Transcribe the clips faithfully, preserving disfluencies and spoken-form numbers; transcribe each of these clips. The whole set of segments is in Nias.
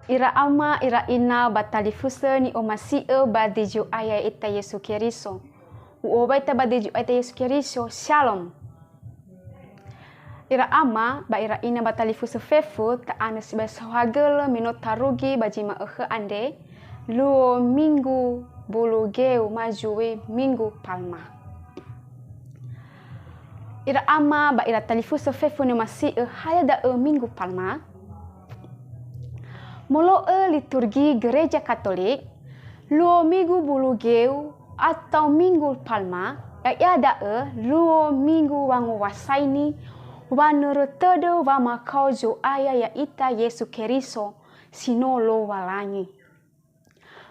Ira ama, ira ina ba talifusö ni'omasi'ö ba Döi Zo'aya ya'ita Yesu Keriso. U'owai ita ba Döi Zo'aya ya'ita Yesu Keriso. Shalom. Ira ama ba ira ina ba talifusö fefu, ta'anö sibai saohagölö me no tarugi ba zi ma'ökhö andre, luo Minggu Bulu Geu ma zui Minggu Palma. Ira ama ba ira talifusö fefu ni'omasi'ö, hadia da'ö Minggu Palma? Molo'ö liturgi Gereja Katolik, luo Minggu Bulu Geu atau Minggu Palma, ya'ia da'ö luo Minggu wangowasaini wanörö tödö wamakao Zo'aya ya'ita Yesu Keriso si no Lowalangi.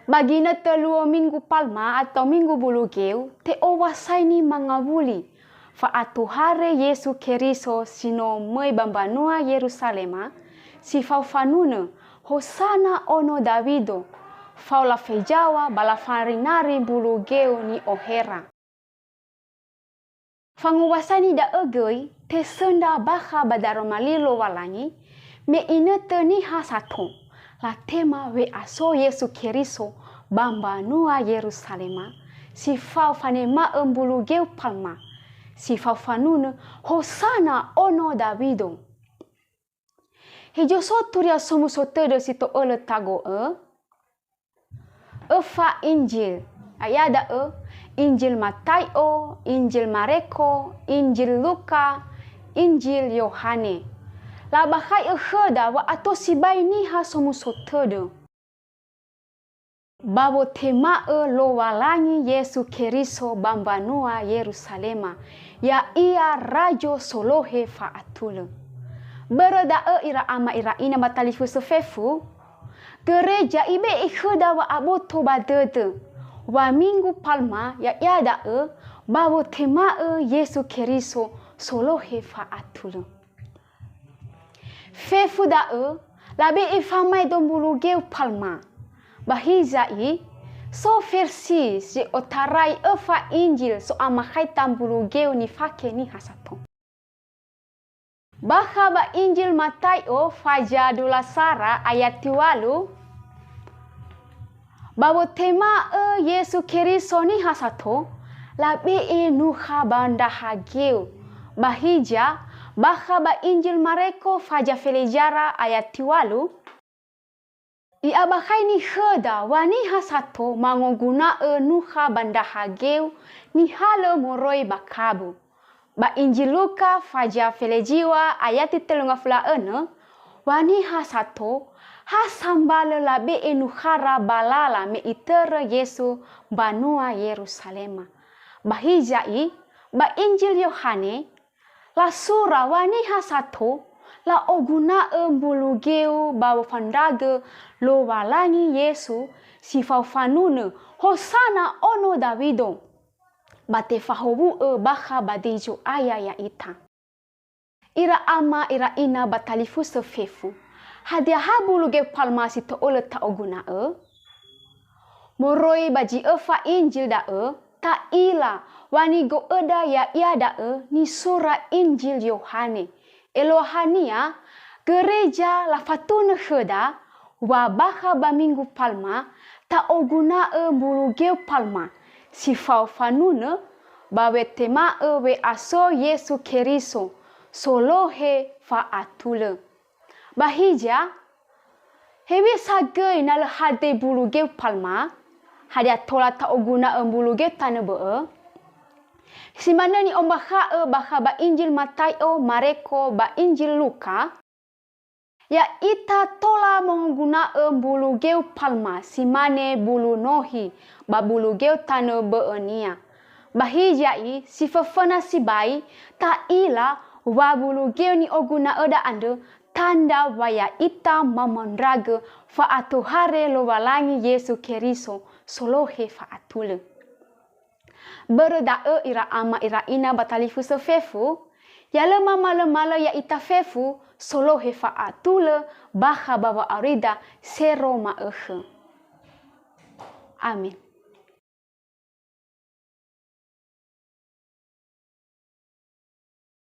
Ba ginötö luo Minggu Palma atau Minggu Bulu Geu, te'owasaini mangawuli fa'atohare Yesu Keriso si no möi ba mbanua Yerusalema, si fao fanunö, "Hosana ono Dawido!" Fao lafe zaŵa ba lafarinari mbulu geu ni'ohera. Fangowasaini da'ö göi tesöndra bakha ba daroma li Lowalangi, me inötö niha sato latema we'aso Yesu Keriso ba mbanua Yerusalema, si fao fanema'ö mbulu geu Palma, si fao fanunö, "Hosana ono Dawido!" Hezo so Turia Somuso Tödö si to'ölö tago'ö? Öfa Injil, ya'ia da'ö Injil Matai'o, Injil Mareko, Injil Luka, Injil Yohane. Labakhai'ö khöda wa'ato sibai Niha Somuso Tödö. Ba wotema'ö Lowalangi Yesu Keriso ba mbanua Yerusalema, ya'ia Razo Solohe Fa'atulö. Börö da'ö ira ama ira ina ba talifusö fefu, Gereja ibe'e khöda wa'aboto ba dödö, wa Minggu Palma, ya'ia da'ö ba wotema'ö Yesu Keriso Solohe Fa'atulö. Fefu da'ö labe'e famaedo mbulu geu Palma. Ba hiza'i, so versi zi otarai öfa Injil so'amakhaita mbulu geu nifake niha sato. Bakha ba Injil Matai'o faza dua sara ayati ŵalu, ba wotema'ö Yesu Keriso niha sato, labe'e nukha ba ndraha geu. Ba hiza, bakha ba Injil Mareko faza felezara ayati ŵalu, i'abakhaini khöda wa niha sato mangoguna'ö nukha ba ndraha geu nihalö moroi ba kabu. Ba Injil Luka faza feleziŵa ayati telungafulu a önö, wa niha sato ha sambalö labe'e nukhara ba lala me itörö Yesu mbanua Yerusalema. Ba hiza'i, ba Injil Yohane, lasura wa niha sato la'oguna'ö mbulu geu ba wofandragö Lowalangi Yesu si fao fanunö, "Hosana ono Dawido!" Ba tefahowu'ö bakha ba Döi Zo'aya ya'ita. Ira ama, ira ina ba talifusö fefu. Hadia ha mbulu geu Palma si to'ölö ta'oguna'ö? Moroi ba zi öfa Injil da'ö, ta'ila wa nigo'öda ya'ia da'ö nisura Injil Yohane. Eluahania, Gereja lafatunö khöda wa bakha ba Minggu Palma ta'oguna'ö mbulu geu Palma si fao fanunö ba wetema'ö we'aso Yesu Keriso, Solohe Fa'atulö. Ba hiza, hewisa göi na lö hadia mbulu geu Palma? Hadia tola ta'oguna'ö mbulu geu tanö bö'ö? Si manö ni'ombakha'ö bakha ba Injil Matai'o, Mareko, ba Injil Luka, ya'ita tola mongoguna'ö mbulu geu Palma, si mane mbulu nohi ba mbulu geu tanö bö'önia. Ba hiza'i, si föföna sibai, ta'ila wa mbulu geu ni'oguna'öda andrö tandra wa ya'ita mamandragö fa'atohare Lowalangi Yesu Keriso, Solohe Fa'atulö. Börö da'ö ira ama ira ina ba talifusö fefu, ya lö mamalömalö ya'ita fefu solohe fa'atulö bakha ba wa'aurida sero ma'ökhö. Amen.